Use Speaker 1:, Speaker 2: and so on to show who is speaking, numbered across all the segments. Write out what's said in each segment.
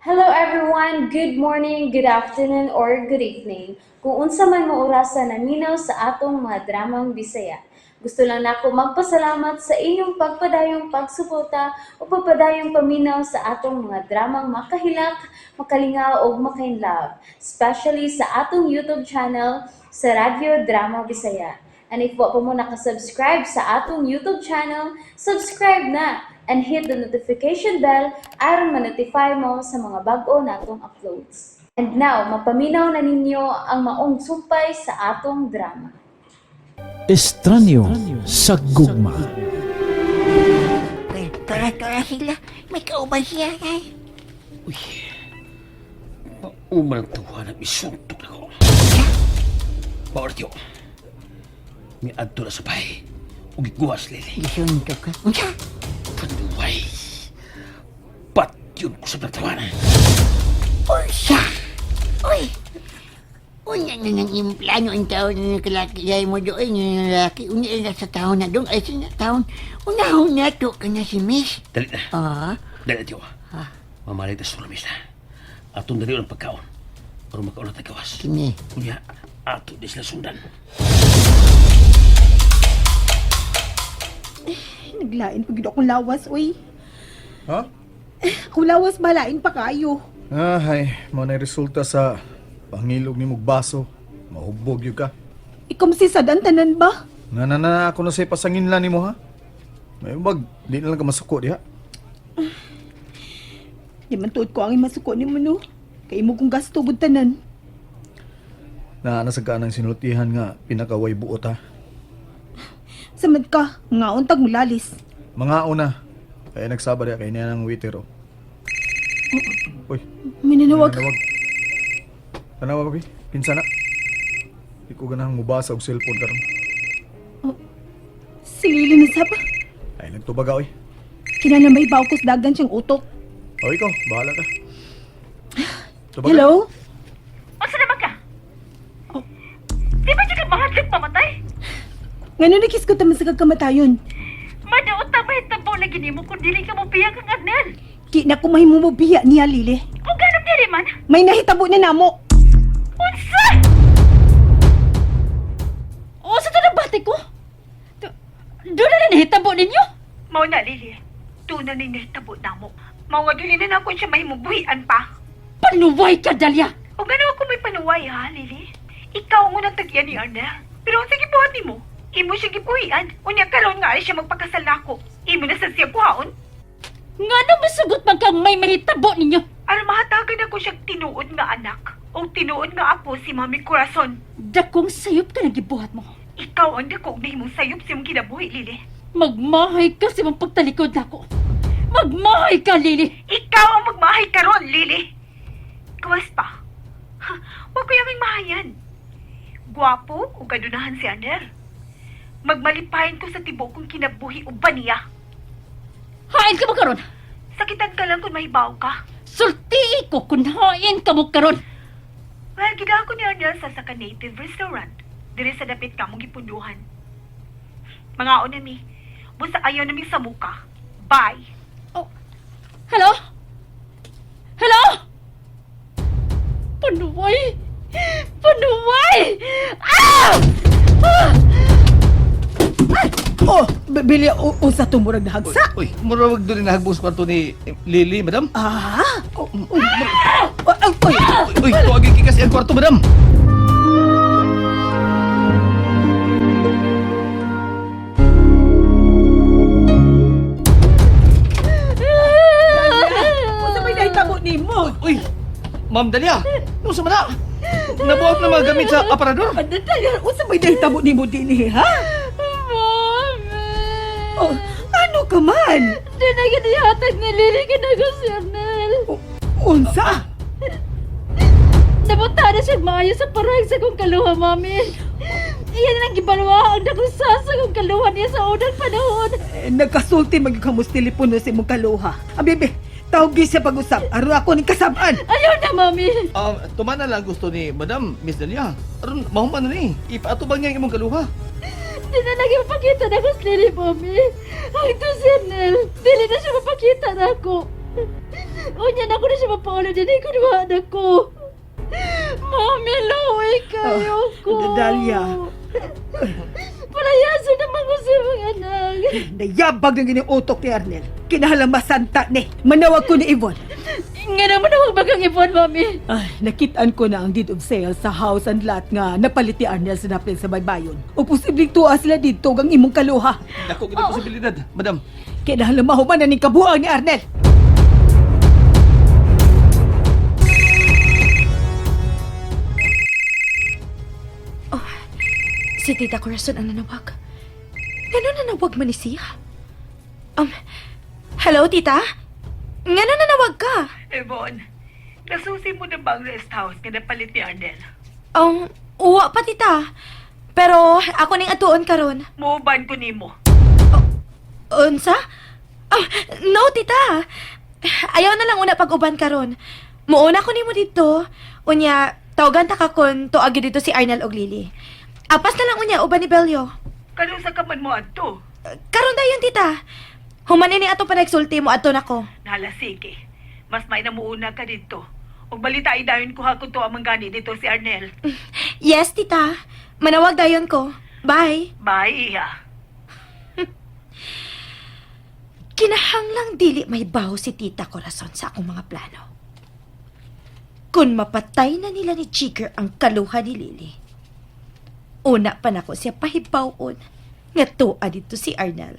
Speaker 1: Hello everyone! Good morning, good afternoon, or good evening. Kung unsa man mo orasa naminaw sa atong mga dramang Bisaya. Gusto lang nako magpasalamat sa inyong pagpadayong pagsuporta o pagpadayong paminaw sa atong mga dramang makahilak, makalingaw ug makainlove, especially sa atong YouTube channel sa Radyo Drama Bisaya. And if wa pa mo nakasubscribe sa atong YouTube channel, subscribe na and hit the notification bell aron ma-notify mo sa mga bag-o natong uploads. And now, mapaminaw na ninyo ang maong sumpay sa atong drama.
Speaker 2: Estranyo sa gugma.
Speaker 3: Ay, tara, tara sila. May kauban siya, ay.
Speaker 4: Uy. Mauman ang tuwa na isuntok na ko. Paortyo. May adto na sa bahay. Ug iguwas, Lily.
Speaker 3: Isuntok ka. Unsa?
Speaker 4: Panuway. Patyon ko sa pagtawanan.
Speaker 3: Unsa? Uy! Unya na nang implano ang taon na nakalaki dahil mo doon yung lalaki. Unya na sa taon na doon. Ay, sa taon. Unahon na to ka na si Miss.
Speaker 4: Dali na.
Speaker 3: Ah,
Speaker 4: Dali na, tiyo. Mamalit na sa lamisa. Atong dali ang pagkaon. Pero makaon na tagawas.
Speaker 3: kini.
Speaker 4: Unya, ato di sila sundan.
Speaker 5: Naglain pag akong lawas, uy.
Speaker 6: Ha?
Speaker 5: Akong lawas malain pa kayo.
Speaker 6: Ah, hay, mao na resulta sa pangilog ni mong baso. Mahubog yun ka.
Speaker 5: Ikom si Sadan tanan ba?
Speaker 6: Na na na ako na say pasanginlan nimo ha. May bag, di na lang ka masuko diha.
Speaker 5: Di man tuod ko ang imasuko ni mo, no? Kay mo kong gasto gud tanan.
Speaker 6: Na nasa ka ng sinultihan nga pinakaway buot ha.
Speaker 5: Samad ka, nga untag mo lalis.
Speaker 6: Mga una, kaya nagsaba diha kay niya ng waiter oh. Uy,
Speaker 5: Minanawag.
Speaker 6: nanawag. Tanawa ba Kinsa na? Di ko ganahang mubasa og cellphone karon.
Speaker 5: Si Lily na sab.
Speaker 6: Ay nagtubaga oy.
Speaker 5: Kinala may bawkos dagan siyang utok.
Speaker 6: O ikaw, bahala ka. Tubaga.
Speaker 5: Hello?
Speaker 7: Unsa naman ka?
Speaker 5: Oh.
Speaker 7: Di ba siya ka mahadlok pamatay?
Speaker 5: Ngano nakis ko taman sa kagkamatayon?
Speaker 7: Madaot na mahitabo lagi nimo kung dili ka mo biya kang Arnel.
Speaker 5: Di na ko mahimo mo biya niya, Lily.
Speaker 7: Kung ganong dili man,
Speaker 5: May nahitabo na namo.
Speaker 7: unsa? Unsa to ng bati ko? Doon na nahitabo ninyo?
Speaker 8: Mao na, Lily. Tuna ni nahitabo namo. Mao nga dili na nako siya mahimubuhian pa.
Speaker 7: Panuway ka, Dalia!
Speaker 8: O gano'n ako may panuway ha, Lily? Ikaw ang unang tagyan ni Arnel. Pero ang sige buhat nimo, imo siya gibuhian. Unya karon nga ay siya magpakasal nako. Imo na sa siya kuhaon.
Speaker 7: Nga nung masugot man kang may mahitabo ninyo?
Speaker 8: Aron mahatagan ako siya tinuod nga anak. O tinuod nga apo si Mami Corazon.
Speaker 7: Dakong sayop ka na gibuhat mo.
Speaker 8: Ikaw ang dako og nahimong sayop sa imong kinabuhi, Lily.
Speaker 7: Magmahay ka sa imong pagtalikod nako. Magmahay ka, Lily!
Speaker 8: Ikaw ang magmahay karon, Lily. Gawas pa. Ha, wag ko yung mahayan. Gwapo o gadunahan si Aner. Magmalipahin ko sa tibok kong kinabuhi uban niya.
Speaker 7: Hain ka mo karon!
Speaker 8: Sakitan ka lang kung mahibaw ka.
Speaker 7: Sultii ko kung hain ka mo karon!
Speaker 8: Well, gida ko ni Arnel sa Saka Native Restaurant. Dire sa dapit ka mong gipunduhan. Mga na mi. Busa ayaw na mi sa muka. Bye!
Speaker 7: Oh. Hello? Hello? Panuway! Panuway! Ah! Ah!
Speaker 5: Oh, Billy, unsa to murag nahagsa?
Speaker 9: Uy, murag doon nahagbos kwarto ni Lily, madam.
Speaker 5: Ah! Oh, uy, oh, ay, uy.
Speaker 9: Uy, tuwagin kasi ang kwarto, madam.
Speaker 5: Unsa may nahitabo nimo?
Speaker 9: Uy, Ma'am Dalia, nung sa mana? Nabuhat na mga gamit sa aparador.
Speaker 5: Ano tayo? Unsa may nahitabo nimo dinhi, ha?
Speaker 7: Mami!
Speaker 5: Oh, ano ka man?
Speaker 7: Di na ginihatag ni Lily kinago si Arnel.
Speaker 5: Unsa?
Speaker 7: Nabuta na siya maayo sa parang sa kong kaluha, Mami. Iyan na lang gibalwa ang nakusa sa kong kaluha niya sa unang panahon.
Speaker 5: Eh, nagkasulti magyud sa telepono sa imong kaluha. Ah, bebe, tawag gyud siya pag-usap. Aron ako ning kasab-an.
Speaker 7: Ayaw na, Mami.
Speaker 9: Tumana lang gusto ni Madam Miss Dalia. Aron, mahuman na ni. Ipaatubang niya ang imong kaluha.
Speaker 7: Di na lagi mapakita na ko si Lily, Mami. Ang to si Arnel. Dili na siya mapakita na ako. Unya na ko na siya mapaulo din eh, kung wa na ko. Mami, laway kayo ko.
Speaker 5: Dalia.
Speaker 7: Palayaso naman ko sa mga anak.
Speaker 5: Nayabag ng gining utok ni Arnel. Kinahanglan masanta ni. Manawag ko ni Yvonne.
Speaker 7: Nga naman ang bagang ipon, Mami.
Speaker 5: Ay, nakitaan ko na ang deed of sale sa house and lot nga napalit ni Arnel sa napil sa baybayon. O posibleng tuwa sila dito gang imong kaluha.
Speaker 9: Dako gid ang posibilidad, madam.
Speaker 5: Kinahanglan mahuman na ning kabuang ni Arnel.
Speaker 8: Si Tita Corazon ang nanawag. Ngano nanawag man ni siya? Hello, Tita? Ngano nanawag ka?
Speaker 5: Yvonne, nasusi mo na ba ang rest house nga napalit ni Arnel?
Speaker 8: Uwa pa, Tita. Pero ako ning atuon karon.
Speaker 5: Muuban ko nimo.
Speaker 8: Unsa? Ah, no, Tita. Ayaw na lang una pag-uban karon. Muuna ko nimo dito. Unya, tawagan ta ka kon tuagi dito si Arnel og Lily. Apas na lang unya uban ni Belyo.
Speaker 5: Kanusa ka man mo adto?
Speaker 8: Karon dayon, Tita. Humanin ni ato panagsulti mo adto nako.
Speaker 5: Nala, sige. Mas may namuuna ka dito. Og balita ay dayon ko ha kung tuwa man gani dito si Arnel.
Speaker 8: Yes, Tita. Manawag dayon ko. Bye.
Speaker 5: Bye, iha.
Speaker 8: Kinahanglang dili may baho si Tita Corazon sa akong mga plano. Kung mapatay na nila ni Jigger ang kaluha ni Lily, una pa nako siya pahibawon nga tuwa dito si Arnel.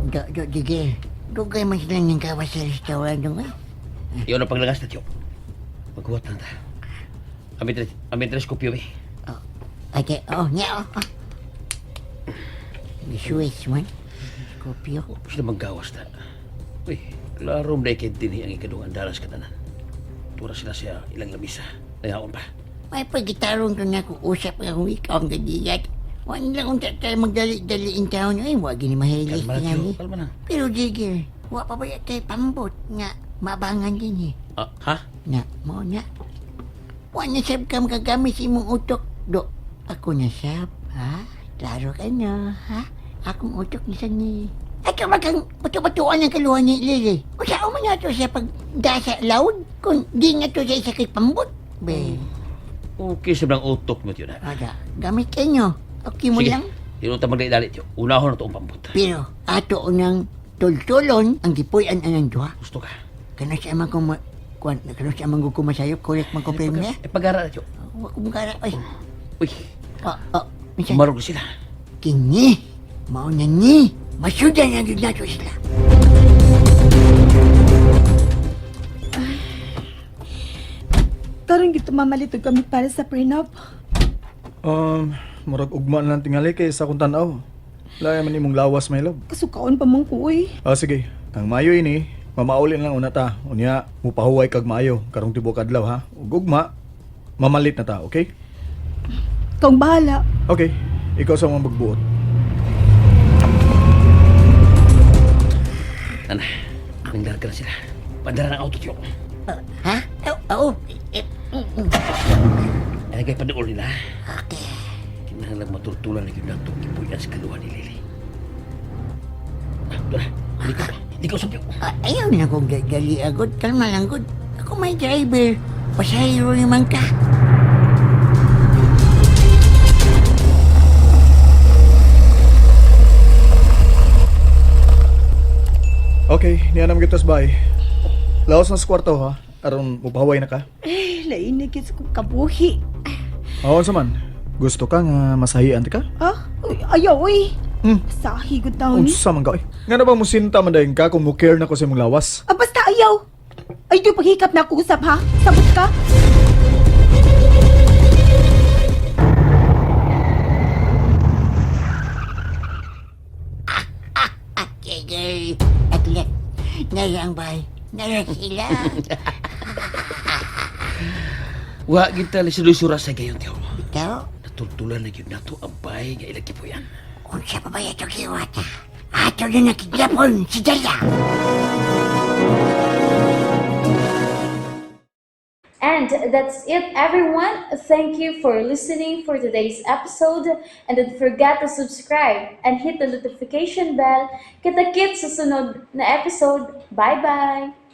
Speaker 3: Do, do, Jigger. Dugay man sila niyang kawas sa restaurant dong eh.
Speaker 4: Iyon ang paglagas na, tiyo. Maghuwat lang ta. Ang teleskopyo, eh.
Speaker 3: Oh, okay, oh, niya, oh. oh. Gisuwis man. Kopyo.
Speaker 4: Huwag sila manggawas ta. Uy, klaro mo kay dinhi ang ikadungan dalas katanan. Tura sila sa ilang lamisa. Nayaon pa.
Speaker 3: May pagkitarong ko na kung usap ang week ang gadiyat. Wala lang unta tayo magdali-dali in town. Ay, wag ni mahilig
Speaker 4: Kalma na, tiyo.
Speaker 3: tingali.
Speaker 4: Kalma na.
Speaker 3: Pero Jigger, wa pa ba tayo pambot nga mabangan din eh.
Speaker 4: Ah, ha?
Speaker 3: Na, mo na. Wa na sab ka makagamit sa imong utok. Do, ako na sab, ha? Klaro ka na, ha? Akong utok ni sa ni. Ato magang bato-batuan ang kaluhan ni Lily. O sa man nato siya pag dasa loud kung di nga to siya sakit pambot. Be,
Speaker 4: Okay sa bang utok mo, tiyo na.
Speaker 3: ada, gamit kanyo. Okay mo
Speaker 4: Sige,
Speaker 3: lang.
Speaker 4: Di ta magdali-dali, tiyo. Unahon na itong pambot.
Speaker 3: Pero ato unang tultulon ang gipuy-an anang duha.
Speaker 4: Gusto ka.
Speaker 3: Kano siya man kung kuan, kano siya man ko masayop, correct man ko premya.
Speaker 4: Eh, pag-ara na, tiyo.
Speaker 3: Wa ko mukara, oy.
Speaker 4: Uy,
Speaker 3: Oh, oh, minsan.
Speaker 4: umarog na sila.
Speaker 3: Kini, mao na ni. Masudan na jud nato sila.
Speaker 5: Karon gito mamalitog kami para sa prenup.
Speaker 6: Murag ugma na lang tingali kay sa akong tan-aw. Laya man imong lawas, my love.
Speaker 5: Kasukaon pa man ko, uy.
Speaker 6: Ah, sige. Ang mayo ini, mamauli na lang una ta. Unya, mupahuway kag maayo karong tibuok adlaw ha. Ug ugma, mamalit na ta, okay?
Speaker 5: Kang bahala.
Speaker 6: Okay. Ikaw sa mga magbuot.
Speaker 4: Nana, nanglarga na sila. Pandara ng auto, tiyo.
Speaker 3: Oh, ha? Oh, oh. Eh,
Speaker 4: Ay, kay paduol nila.
Speaker 3: Okay.
Speaker 4: Kinahanglan matultulan na yun nato ang gipuy-an sa kaluhan ni Lily. Ah, ito na. Hindi ko. Hindi ko sa tiyo.
Speaker 3: Ah, ayaw na kong gali agad. Kalma lang gud. Ako may driver. Pasahero naman ka.
Speaker 6: Okay, niya naman kita sa bahay. Laos na sa kwarto ha. Aron mupahuway na ka.
Speaker 5: Eh, lainig sa kong kabuhi.
Speaker 6: Oo, sa man. Gusto ka nga masahian ti ka?
Speaker 5: Ah, uy, ayaw, uy. Sahi gud taon ni.
Speaker 6: Unsa man ka oy? Nga na ba musinta man dayon ka kung mo care na ko sa imong lawas?
Speaker 5: Ah, basta ayaw. Ay, di paghikap na ako usap, ha? Sabot ka?
Speaker 3: Ah, Jigger. At let. Nara ang bahay. Nara sila.
Speaker 4: Wa kita lisulusura sa gayon, tiyo.
Speaker 3: Bitaw,
Speaker 4: Natultulan na yun nato ang bahay nga ilang gipuy-an.
Speaker 3: unsa pa ba ito kiwata? Ato na nakidlapon si Dalia.
Speaker 1: And that's it, everyone. Thank you for listening for today's episode. And don't forget to subscribe and hit the notification bell. Kita-kits sa sunod na episode. Bye-bye!